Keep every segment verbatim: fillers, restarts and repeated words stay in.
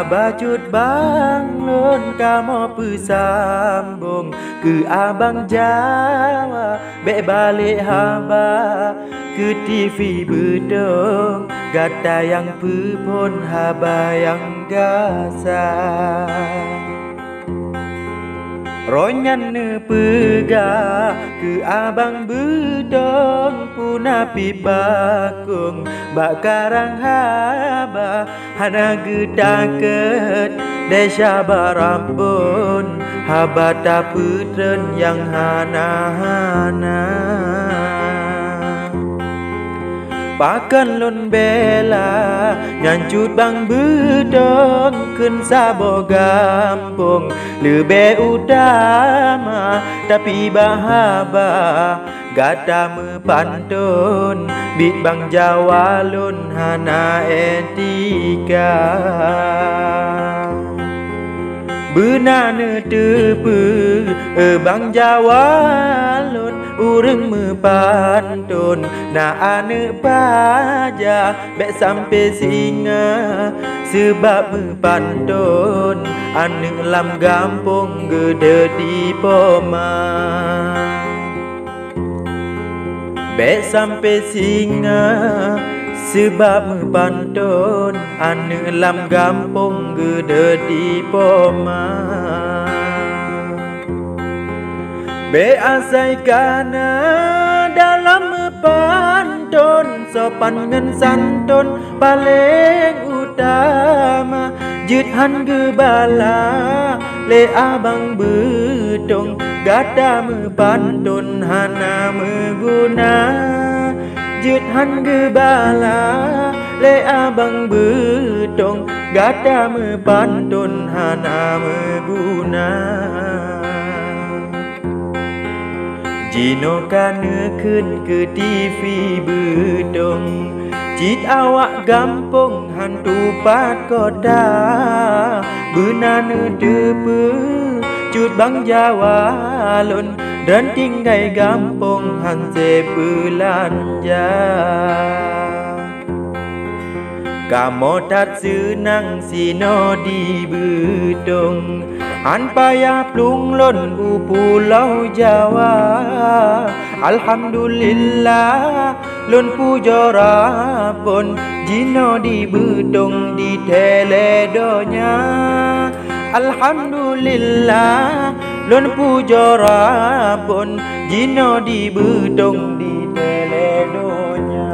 Bacut bang lôn kamoe peusambong keu abang Jawa, bék balek haba keu T V Beutong, gata nyang peuphon haba nyang gasa. Roh nyan neupeugah keu abang Beutong, puna pih bakong bak karang haba, hana geutakot desya barambon, haba tapeutreun nyang hana-hana. Pakon lôn bela nyan cut bang Beutong, kheun saboh gampông leubeh utama, tapi bak haba gata meupanton, biet bang Jawa lôn hana etika. Beuna neuteupeue, bang Jawa lôn, ureuëng meupanton na aneuëk paja, bék sampoe singoh, seubab meupanton aneuëk lam gampông geudeuet di poma. Bék sampoe singoh, seubab meupanton aneuëk lam gampông geudeuet di poma. Bék asai kana dalam meupanton, sopan ngon santon paleng utama. Jeuet han geubala lé abang Beutong, gata meupanton hana meuguna. Jeuet han geubala lé abang Beutong, gata meupanton hana meuguna. Jinoe ka neukheun keu T V Beutong, cit awak gampông hantu pat kota. Beuna neuteupeue cut bang Jawa lôn, dan tinggai gampông han sép beulanja. Kamoe that seunang sinoe di Beutong, han payah plueng lôn u Pulo Jawa. Alhamdulillah, lôn pujoe Rabbon, jinoe di Beutong dithèe lé donya. Alhamdulillah, lôn pujoe Rabbon, jinoe di Beutong dithèe lé donya.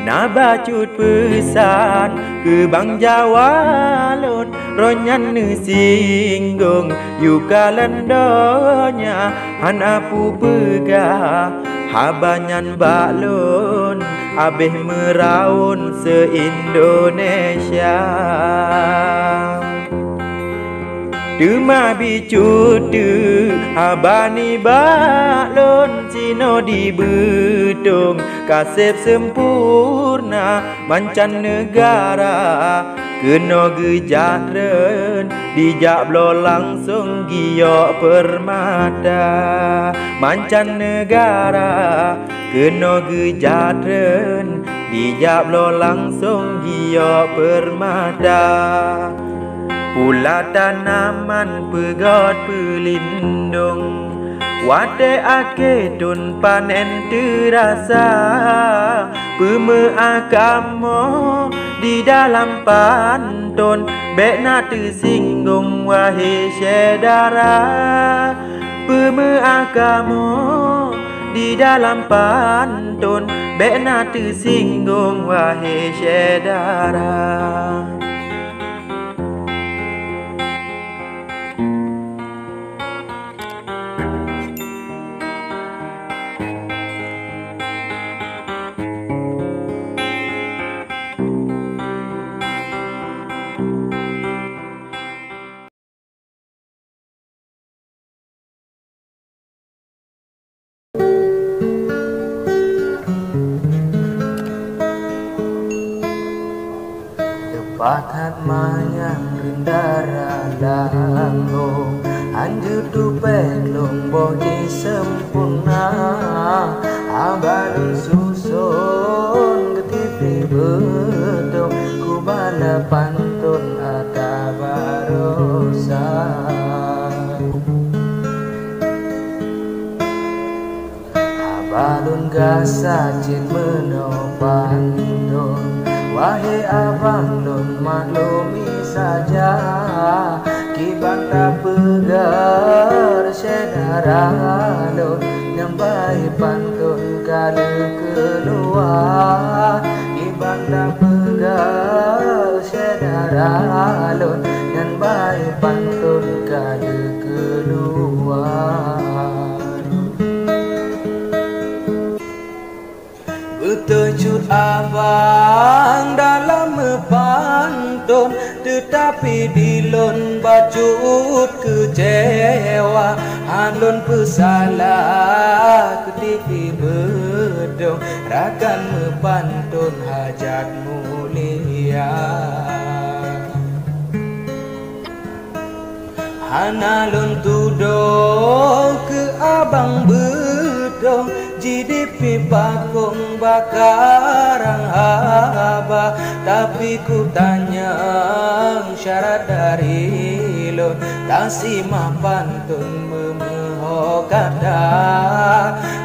Na bacut peusan keu bang Jawa lôn, roh nyan neusinggong yue kalon donya. Hana peue-peugah haba nyan bak lôn, abéh meuraon se-Indonesia. Teuma bacut teuk haba nibak lôn, sinoe di Beutong ka sép sempurna. Mancan neugara keunoe geujak treun, dijak bloe langsong giyok peurmata. Mancan neugara keunoe geujak treun, dijak bloe langsong giyok peurmata. Pula tanaman peugöt peulindong, watèe akhé thon panen teurasa. Peumeu'ah kamoe di dalam panton, bék na teusinggong wahé syedara. Peumeu'ah kamoe di dalam panton, bék na teusinggong wahé syedara. Teupah that manyang reundara lambo, hanjeuet tupéh lôn boh jih seumpurna. Haba lôn suson keu T V Beutong, Pantôn ata barosa. Haba lôn gasa cit meunoe pantôn, wahé abang lôn maklumi saja. Kiban tapeugah syedara lôn, nyang baé pantôn ka lheueh keuluwa. Kiban tapeugah syedara lôn, nyang baé pantôn ka lheueh keuluwa. Beutôi cut abang dalam meupantôn, teutapi di lôn bacut keucewa. Hán lôn peusalah keu T V Beudong, rakan meupantôn hajat mulia. Hana lôn tudong keu abang Beudong, jidip pi pakong bak karang haba. Tapi kutanyong syarat dari lôn, tasimak pantôn beumeuho gata.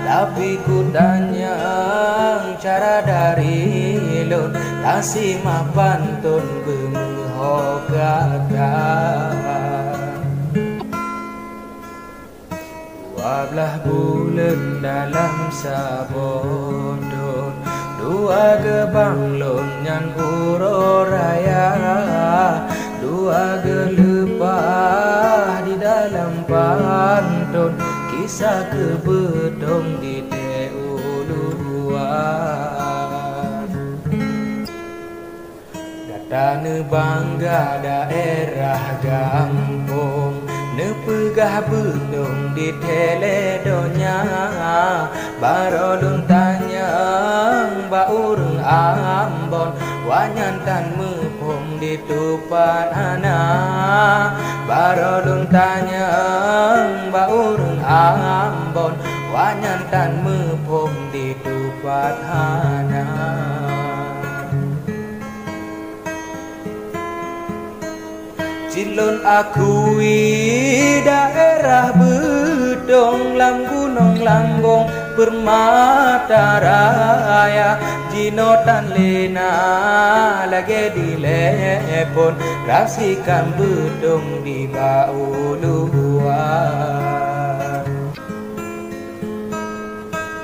Tapi kutanyong cara dari lôn, tasimak pantôn beumeuho gata. Dua blaih buleuen dalam saboh thon, dua geubang lôn nyan uroe raya, dua geuleupah di dalam pantôn, kisah keu Beudong di Tée Uluan. Gata neubangga daerah gampông, neupeugah Beudong di thée lé donya. Barô lôn tanyong bak ureuëng Ambon, awaknyan tan muphom di tupat hana. Barô lôn tanyong bak ureuëng Ambon, awaknyan tan muphom di tupat hana. Cit lôn akui daerah Beudong lam Gunong Langgong Peurmata Raya, jinoe tan lé na lagée dilée phon, rasakan Beudong di bak uluan.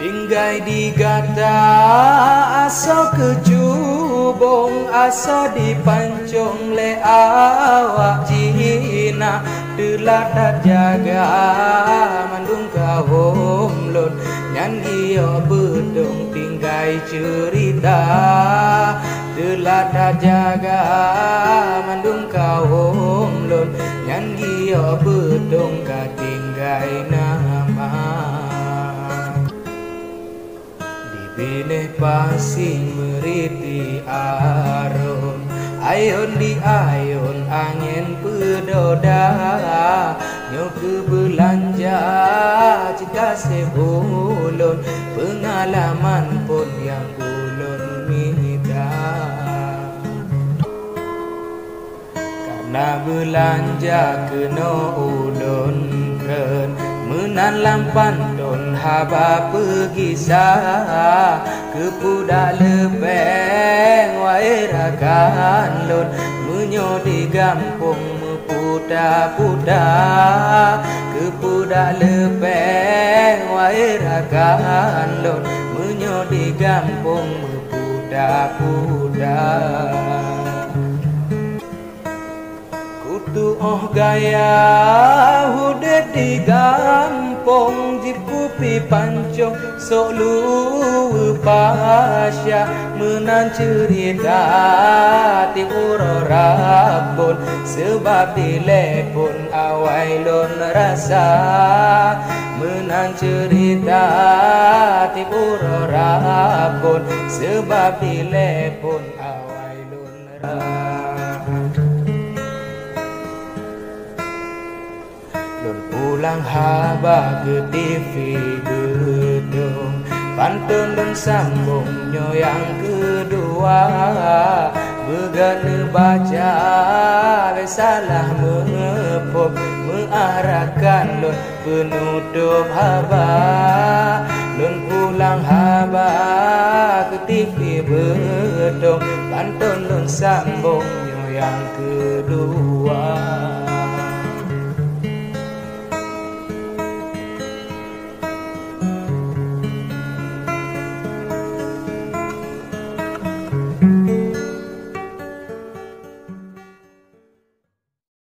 Tinggai di gata asoe keucubong, asoe jipancong lé awak Cina. Teulat that jaga mandum kawöm lôn, nyan giyok Beudong tinggai ceurita. Teulat that jaga mandum kawöm lôn, nyan giyok Beudong ka tinggai nama. Di binéh pasi meuriti arôn, ayôn di ayôn angén peudoda. Nyoe keuh beulanja cit gaséh ulôn, peungalaman phon nyang ulôn mita. Kana beulanja keunoe ulôn kheun, meunan lam pantôn haba peugisa. Keupudak leupeng wahé rakan lôn, meunyoe di gampông meuputa-puta. Keupudak leupeng wahé rakan lôn, meunyoe di gampông meuputa-puta. Kutuoh gaya udeb di gampông, jieb kupi pancong sôk luweue pasya. Meunan ceurita tieb uroe Rabon, seubab dilée phon awai lôn rasa. Meunan ceurita tieb uroe Rabon, seubab dilée phon awai lôn Lôn pulang haba keu T V Beudong, pantôn lôn sambong nyoe nyang keudua. Beu- Geuneuk baca lé salah meuphom, meuarahkan lôn peunutôp haba. Lôn pulang haba keu T V Beutông, pantôn lôn sambông nyoe nyang keudua.